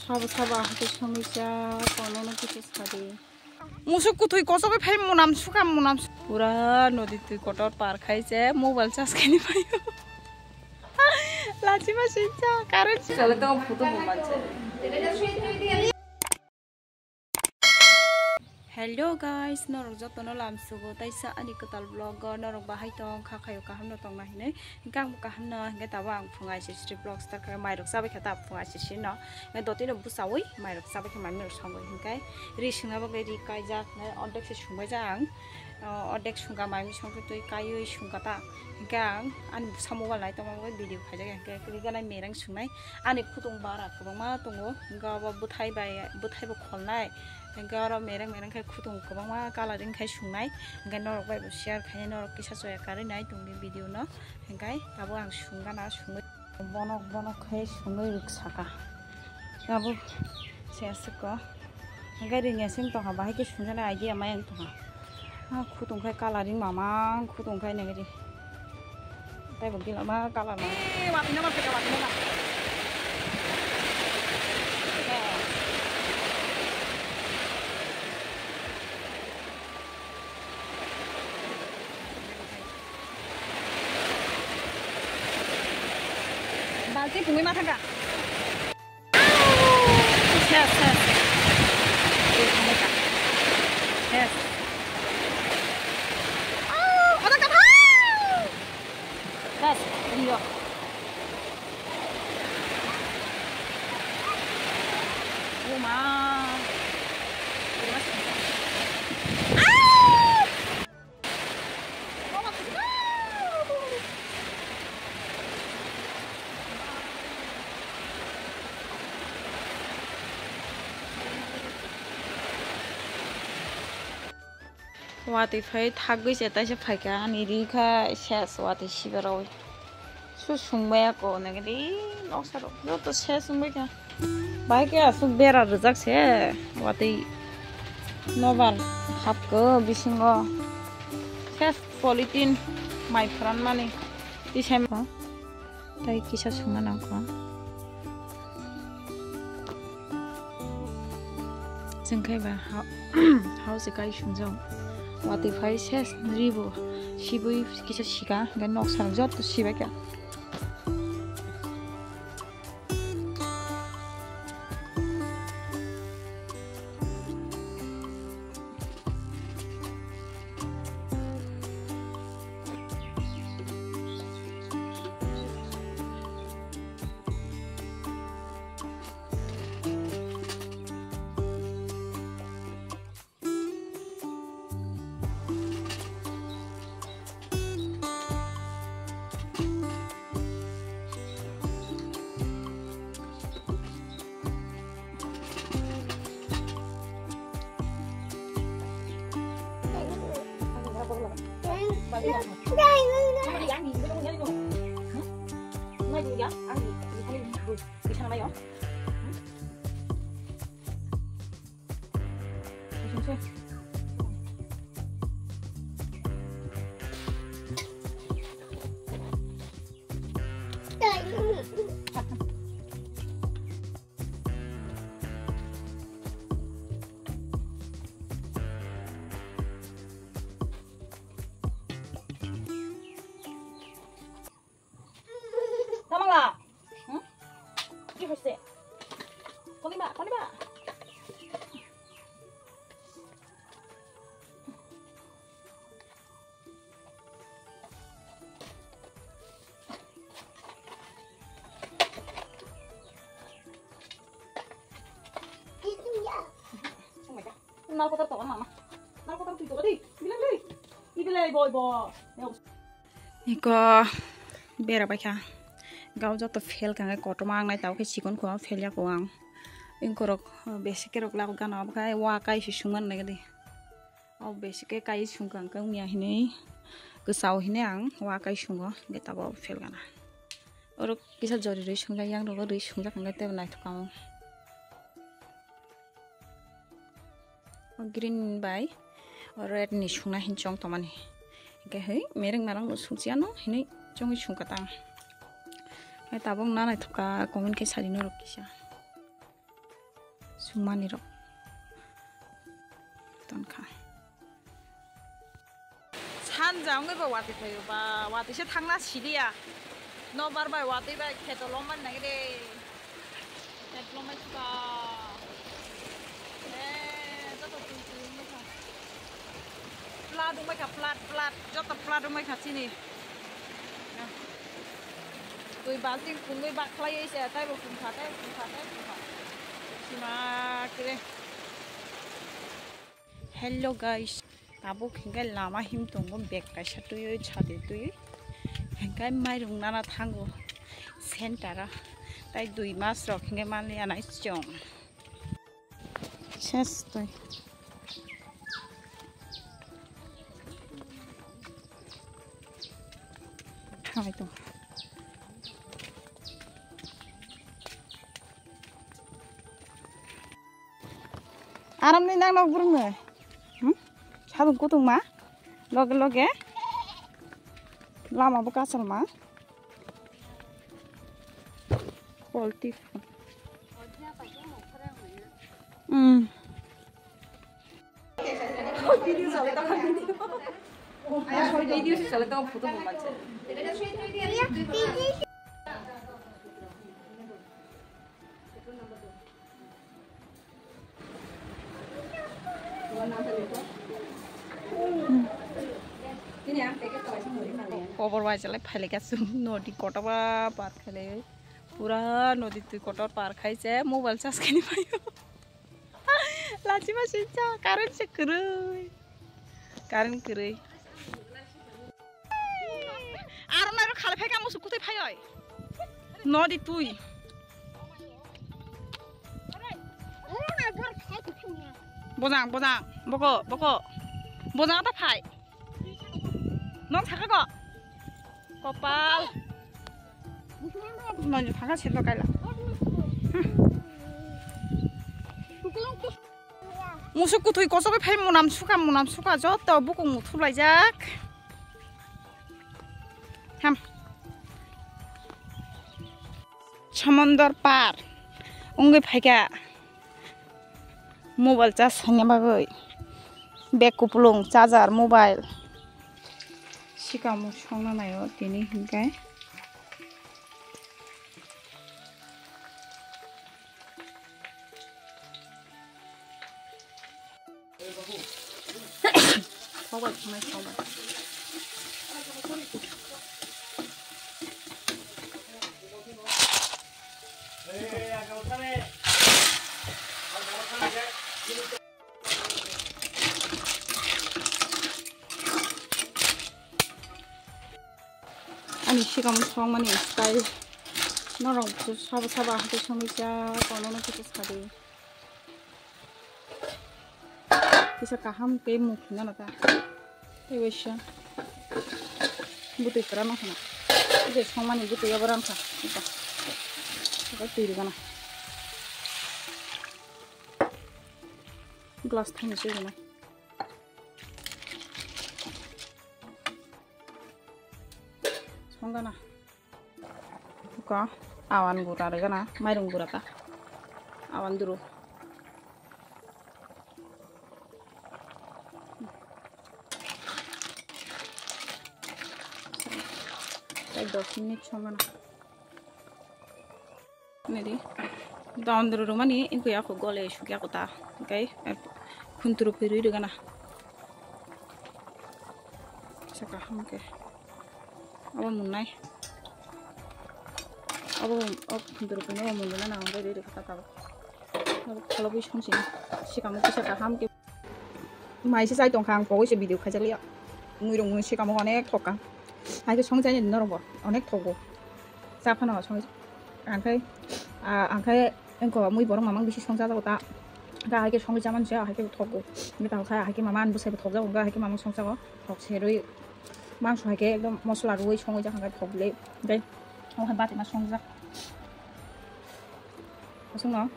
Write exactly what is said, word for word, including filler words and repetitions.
Sabo sabo ahai khe songwi cha, kono no kisa sadi. Musuk kuthui kosogwi phai munam sukha munam su-, pura nodi twi kotor par khai se mobile charge khaini phaio. Lachi ma singcha current. Chale tong photo bo mancha. Hello guys, norok jotono lamsugo taisa ani kwtal vlog o norok bahai tong kha khayo kaham no tongna hinwi. Hingke ang bo kaham no, hingke tabo ang phung I C C vlog start kha, mairok chabai kha ta phung I C C no. Hingke dotino bwchawi mairok chabai kha, mamiro songwi hingke ri sungna bagwi ri kaijak, ordek se sungbai ja ang. O, ordek sungka mai misong khe twi kaiwi sungka ta. Hingke ang ani bwsa mobile nai tongma bagwi video khaijak ya, hingke riganai mereng sungnai. Ani khutung bara kwbangma tongo, hingke abo bwthai bai, bwthai bo kholnai. Hingke oro mereng mereng khe khutung kwbangma coloring khai sungnai. Hingke norok bai bo share khainai, norok kisa choya karwi nai tongdi video no. Hingke abo ang sungana sungwi. Bonok bonok khe sungwi rwk saka. Abo se aswk ko. Hingke ring ya sing tongkha, bahai khe sungjaknai idea maya wng tongkha. Ha, khutung khai coloring mamang, khutung khai nengri. Tei bo gila ma colour ma. Eh, wati nama seka, wati nama. Balti pungwi ma thangkha. Yes, yes. Yes. Oh, ada kata. Yes, iyo. Oh, ma. Watwi phai thagwi se taisa phaikha ani ri kha ses watwi sibarwi. Su sungmaya ko nang ri noksa rok joto ses wngbai kha. Bahai khe aswk bera rwjak se watwi nobar hapkhe bisingo ses polythene mai phuranmani tisai. Tei kisa sungna nangkha. Chwng khai ba ha-, hao se kai sumjak. Watwi phai ses ribo sibui kisa sika, hingke noksa rok joto sibai kha. Tamang la? Hmm? Ki hoise? Koni ba, koni ba? Nal kotor to mama. Nal kotor tu to di. Bilang dei. Ibilai boy boy. Iko bera baikha. Gao joto fail kha, kotorma ang nai tao khe chikon kho fail ya ko ang. Ingkorok besi kerok lak gana abkha wa kai si sungman nai di. Au besi ke kai sung kha ang khe wngya hinui kwchao hinui ang wa kai sungo, hingke tabok fail gana. Oro kisa jori rwi sungjak, yang rogo rwi sungjak hingke tebo naithok kamo. O green bai o red ni sungna hin chong tongmani. Hingke hoi mereng marang bo sungchiyano hinui chongwi sungkha tang. Hai tabok na naithok kha comment khe sadi norok kisa. Chwngmani rok tonkha. Sanja wngwi ba watwi phaio ba, watwi se thangna siliya. Nobar bai watwi bai kheto lomani nangide. Khet lomai suka. Eh, joto twi twi wngwi kha. Plat wngwi kha, plat, plat. Joto plat wngwi kha chini. Twi balting phungwi bakhlaiwi se, taibo phungkha, taibo phungkha, taibo phungkha. Sima kre. Hello guys, tabuk hinkhe lama him tongo, bag kaisa twiwi, chati twiwi. Hinkhe mairung nana thango center o. Tai dui mas rok hinkhe manliya nai chwng. Ses twi. Hai to. Aram ni nang nok burung ni. Hmm? Sabung kutung ma. Loge loge. Lama bo kasal ma. Quality. Hmm. Kobor bai chalai phailika chwng nodi kotor ba par khailai pura nodi twi kotor par khai se mobile charge khaini phaio. Lachi ma sincha current se kwrwi. Current kwrwi. Aro naro khalai phai ka musu kutai phai oi. Nodi twi. Bojang, bojang, boko, boko. Bojang ta phai. Nok saka ko. Kopal. Nonjo thangka sendo kaila. Musuk kuthui kosok phai munam suka, munam suka joto bukung muthu laijak. Ham. Samondor par. Ungwi phaika. Mobile charge sanya bagwi. Bag kupulung, charger, mobile. Sikamo songna naio tini hinkai. Ani sikamo songmani style norok sabo sabo ahai songwi cha kono no kisa sadi. Kisa kaham ke mukhi nana ta. Tei waisa butui kwrano hwnna. Tei songmani butui abo rang kha. Eba twi rwgana. Glass thani se rwnai. Songana. Buka awan gura rwgana, mairung gura ta. Awan duru. Tei dos minute songana. Nidi. Dawn duru rumani, ingkui ako gole sukya kota. Ingkai, eh, khunturu phirwi rwgana. Saka hamke. Abo munai. Abo, abo khunturu phirwi abo munai na, abo riri kata tabo. Abo kholobwi songsi. Sikamo kisa kaham ke. Mai se chai tongkha ang pogwi se video khaijak liya. Mui rok mui sikamo onek thokka. Hai khe song chai norok bo onek thokgo. Cha phano song ang khai, ah, ang khai engko mui borok mamang bisi song chajago ta. Ga hai khe songwi chaman se hai khe thokgo. Mita khai hai khe mama an bwsai bo thokjago ga hai khe mamang song chago. Thok serwi mangso hai khe ekdom mosla rwi songwi jak hai thok le. Dai. O hai bati ma song jak. Asung no.